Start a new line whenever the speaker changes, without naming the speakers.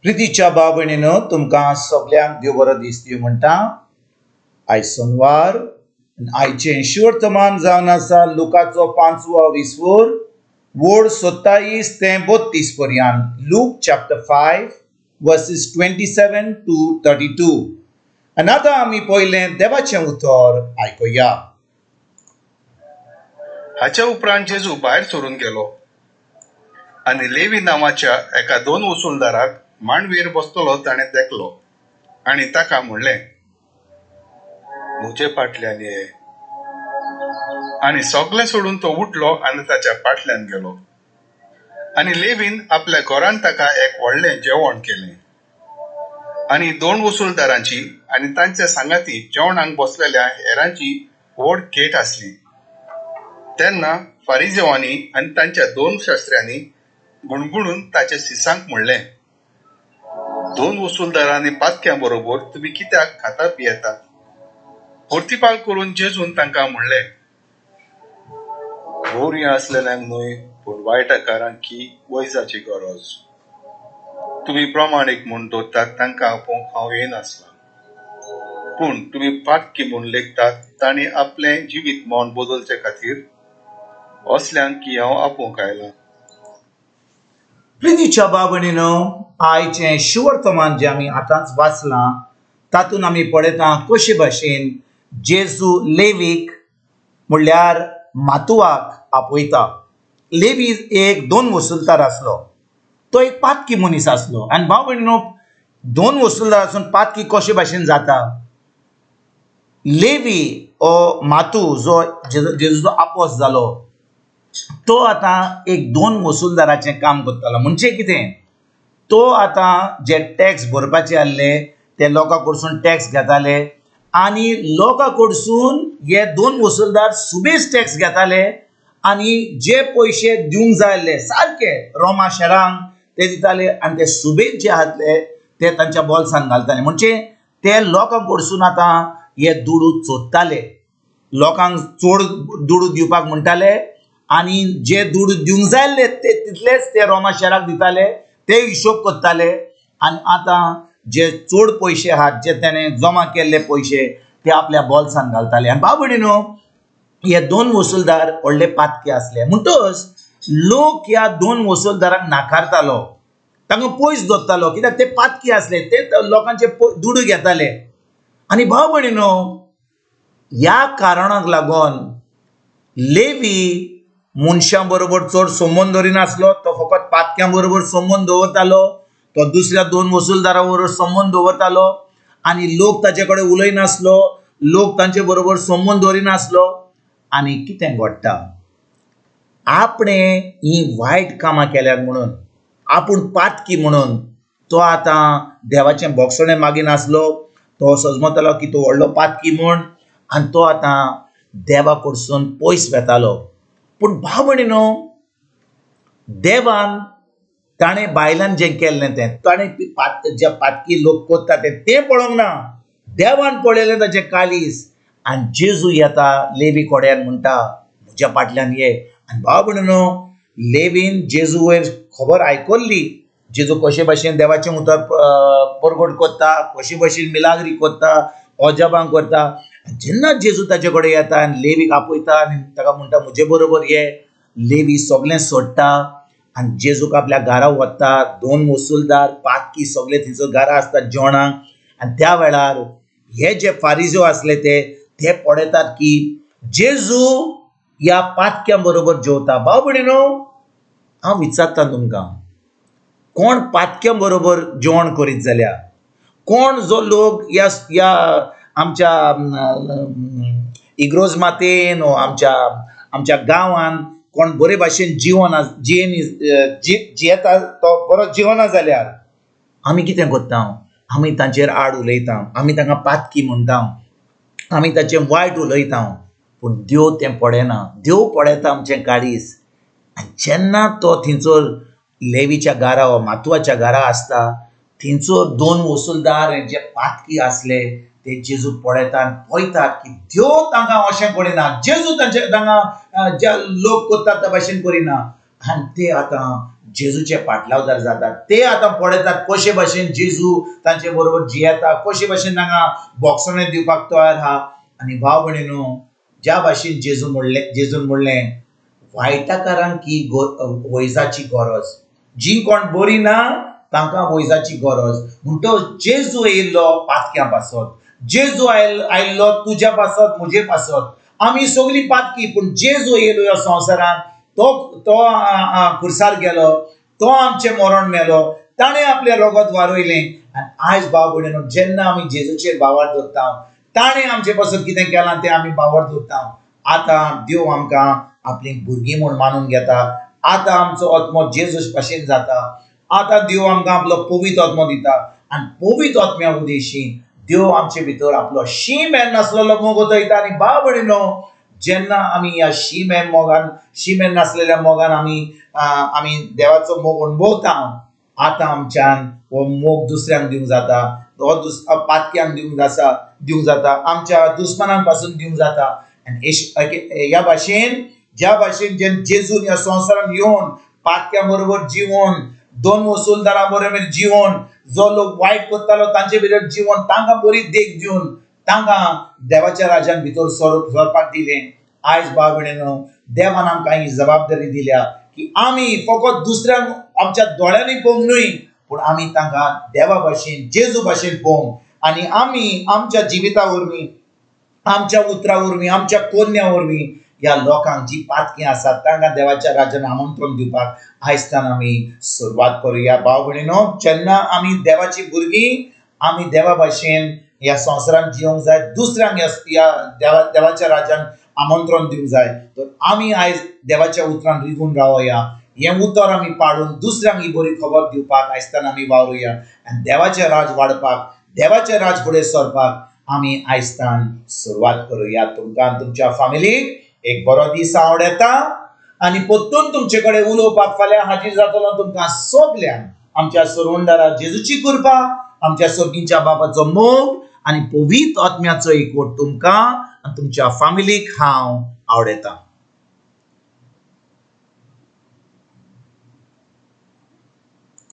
प्रितीच्या भाव भयणीनो, तुमकां सगल्यांक देव बरो दीस दिवं म्हणटा. आयज सोनवार, आयचें शिवर्तमान जावन आसा लुकाचो पांचवो विस्वोर, वोड 27 ते 32 पर्यंत. Luke chapter 5 verses 27 to 32. आनी आतां आमी पयलें देवाचें उतर आयकुया.
हाच्या उपरांत जेजू भायर सरून गेलो आनी लेवी नांवाच्या एका दोन वसुलदाराक मांडवीर बसतलो ताणें देखलो आनी ताका म्हणलें, म्हजे फाटल्यान ये. आनी सगळें सोडून तो उठलो आनी ताच्या फाटल्यान गेलो. आनी लेवीन आपल्या घरान ताका एक व्हडलें जेवण केलें आनी दोन वसुलदारांची आनी तांच्या सांगाती जेवणाक बसलेल्या हेरांची व्हड खेट आसली. तेन्ना फारिजेवांनी आनी तांच्या दोन शास्त्र्यांनी गुणगुणून ताच्या शिसांक म्हणलें, दोन वसुलदारांनी पातक्यां बरोबर तुमी कित्याक खाता पियेतात? प्रतिपाल करून जेजून तांकां म्हणलें, बरी आसलेल्यांक न्हय पूण वायटकारांक की वैजाची गरज. तुमी प्रमाणीक म्हूण दवरतात तांकां आपोवंक हांव येनासला, पूण तुमी पातकी म्हूण लेखतात तांणी आपलें जिवीत मन बदलचे खातीर असल्यांक की हांव आपोवंक आयलां.
प्रितीच्या भाव भयणीनो, आयचें शुवर्तमान जें आमी आतांच वाचलां तातूंत आमी पळयता कशे भाशेन जेजू लेवीक म्हणल्यार मातुवाक आपयता. लेवी एक दोन वसुलदार आसलो, तो एक पातकी मनीस आसलो. आनी भाव भयणीनो, दोन वसुलदार आसून पातकी कशे भाशेन जाता? लेवी हो मातू जो जेजूचो आपोस जालो तो आतां एक दोन वसुलदाराचें काम करतालो. म्हणजे कितें, तो आतां जे टॅक्स भरपाचे आसले ते लोकां कडसून टॅक्स घेताले आनी लोकां कडसून हे दोन वसुलदार सुबेज टॅक्स घेताले आनी जे पयशे दिवंक जाय आसले सारके रोमा शहरांक ते दिताले आनी ते सुबेज जे आसले ते तांच्या बोल्सांत घालताले. म्हणजे ते लोकां कडसून आतां हे दुडू चोरताले, लोकांक चड दुडू दिवपाक म्हणटाले आनी जे दुडू दिवंक जाय आसले ते तितलेच ते रोमा शहराक दिताले, ते हिशोब करताले. आनी आतां जे चड पयशे आहात जे तेणें जमा केल्ले पयशे ते आपल्या बोल्सांत घालताले. आनी भाव भयणीनो, हे दोन वसुलदार व्हडले पातके आसले, म्हणटच लोक ह्या दोन वसुलदारांक नाकारतालो, तांकां पयस दवरतालो, कित्याक ते पातकी आसले, ते लोकांचे दुडू घेताले. आनी भाव भयणीनो, ह्या कारणाक लागून लेवी मनशां बरोबर चड संबंद दवरिनासलो, तो फकत पातक्यां बरोबर संबंद दवरतालो, तो दुसऱ्या दोन वसुलदारा बरोबर संबंद दवरतालो आनी लोक ताचे कडेन उलयनासलो, लोक तांचे बरोबर संबंद दवरिनासलो. आनी कितें घडटा, आपणें ही वायट कामां केल्यात म्हणून, आपूण पातकी म्हणून तो आतां देवाचें बोगसणें मागिनासलो, तो सजमतालो की तो व्हडलो पातकी म्हूण आनी तो आतां देवा कडसून पयस वेतालो. पूण भाव भयणीनो, देवान ताणें बायलान जें केल्लें तें ताणें जे पातकी लोक करता तें पळोवंक ना, देवान पळयलें ताचें कालीस. आनी जेजू येता लेवी कोड्यान म्हणटा, म्हज्या फाटल्यान ये. आनी भाव भयणीनो, लेवीन जेजू वयर खबर आयकल्ली, जेजू कशे भाशेन देवाचें उतर परगट करता, कशे भाशेन मिलाग्री करता, अजाबां करता. जेन्ना जेजू ताचे कडेन येता आनी लेवीक आपयता आनी ताका म्हणटा म्हजे बरोबर ये, लेवी सगळें सोडटा आनी जेजूक आपल्या घरा वता. दोन वसुलदार पातकी सगळे थंयसर घरा आसतात जेवणाक. आनी त्या वेळार हे जे फारिजो आसले ते पळयतात की जेजू ह्या पातक्यां बरोबर जेवता. भाव भयणीनो, हांव विचारता तुमकां, कोण पातक्यां बरोबर जेवण करीत जाल्यार, कोण जो लोक ह्या ह्या आमच्या इग्रोज मातेन वो आमच्या आमच्या गांवान कोण बरे भाशेन जिवन जियेता तो बरो जिवना जाल्यार आमी कितें करता, आमी तांचेर आड उलयता, आमी तांकां पातकी म्हणटा, आमी ताचें वायट उलयता. पूण देव तें पळयना, देव पळयता आमचें काळीज. आनी जेन्ना तो थंयसर लेवीच्या घरा वा मातवाच्या घरा आसता थंयसर दोन वसुलदार जे पातकी आसले ते जेजू पळयता आनी पळयतात की देव तांकां अशें करिना, जेजू तांचे तांकां जे लोक करतात त्या भाशेन करिना. आनी ते आतां जेजूचे पाटलावदार जातात. ते आतां पळयतात कशे भाशेन जेजू तांचे बरोबर जियेता, कशे भाशेन तांकां बोगसणें दिवपाक तयार आहा. आनी भाव भयणीनो, ज्या भाशेन जेजू म्हणलें, जेजून म्हणलें, वायटाकारांक ही वैजाची गरज, जी कोण बरी ना तांकां वैजाची गरज. म्हणटच जेजू येयल्लो पातक्यां पासत, जेजू आयिल्लो तुज्या पासत, म्हजे पासत. आमी सगळीं पातकी, पूण जेजू येयलो ह्या संवसारांत, तो तो खुर्सार गेलो, तो आमचें मरण मेलो, ताणें आपलें रगत वारयलें. आनी आयज भाव भयणीनो, जेन्ना आमी जेजूचेर भावार्थ दवरता, ताणें आमचे पासून कितें केलां तें आमी भावार्थ दवरता. आतां देव आमकां आपलीं भुरगीं म्हूण मानून घेता. आतां आमचो आत्मो जेजू भाशेन जाता. आतां देव आमकां आपलो पवित्र आत्मो दिता आनी पवित्र आत्म्या उदेशी देव आमचे भितर आपलो शीम मेन नासलेलो मोग वतयता. आनी भाव भयणीनो, जेन्ना आमी ह्या शीम मेन मोगान, शीम मेन नासलेल्या मोगान आमी आमी देवाचो मोग अणभवता, आतां आमच्यान हो मोग दुसऱ्यांक दिवंक जाता, हो पातक्यांक दिवंक जाता, आमच्या दुस्मानांक पासून दिवंक जाता. आनी ह्या भाशेन, ज्या भाशेन जेजून ह्या संवसारान येवन पातक्यां बरोबर जिवन, दोन वसुलदारां बरोबर जिवन, जो लोक वायट करतालो तांचे भितर जिवन, तांकां बरी देख दिवन तांकां देवाच्या राज्यान भितर सरपाक दिलें. आयज भाव भयणीनो, देवान आमकां ही जबाबदारी दिल्या की आमी फकत दुसऱ्यांक आमच्या दोळ्यांनी पळोवंक न्हय, पूण आमी तांकां देवा भाशेन, जेजू भाशेन पळोवंक आनी आमी आमच्या जिविता वरवीं, आमच्या उतरां वरवीं, आमच्या कोन्या वरवीं ह्या लोकांक जी पातकी आसात तांकां देवाच्या राज्यान आमंत्रण दिवपाक आयजतान आमी सुरवात करुया. भाव भयणीनो, जेन्ना आमी देवाची भुरगीं, आमी देवा भाशेन ह्या संवसारांत जिवंक जाय, दुसऱ्यांक ह्या देवाच्या राज्यान आमंत्रण दिवंक जाय. तर आमी आयज देवाच्या उतरान रिगून रावया, हें उतर आमी पाळून दुसऱ्यांक ही बरी खबर दिवपाक आयजतान आमी वावरुया आनी देवाचें राज वाडपाक, देवाचें राज फुडें सरपाक आमी आयजतान सुरवात करुया. तुमकां तुमच्या फामिलीक एक बरो दीस आवडता आनी परतून तुमचे कडेन उलोवपाक फाल्यां हाजीर जातलो. तुमकां सगल्यांक आमच्या सरवंडारा जेजूची कृपा, आमच्या सर्गीच्या बाबाचो मोग आनी पवित्र आत्म्याचो एकवट तुमकां आनी तुमच्या फामिलीक हांव आवडता.